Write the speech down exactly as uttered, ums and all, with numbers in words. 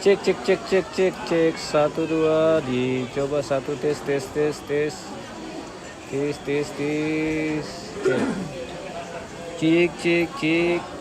Cek, cek, cek, cek, cek, cek. Satu, dua, dicoba satu, tes, tes, tes, tes. Tes, tes, tes. Cek. Cek, cek, cek.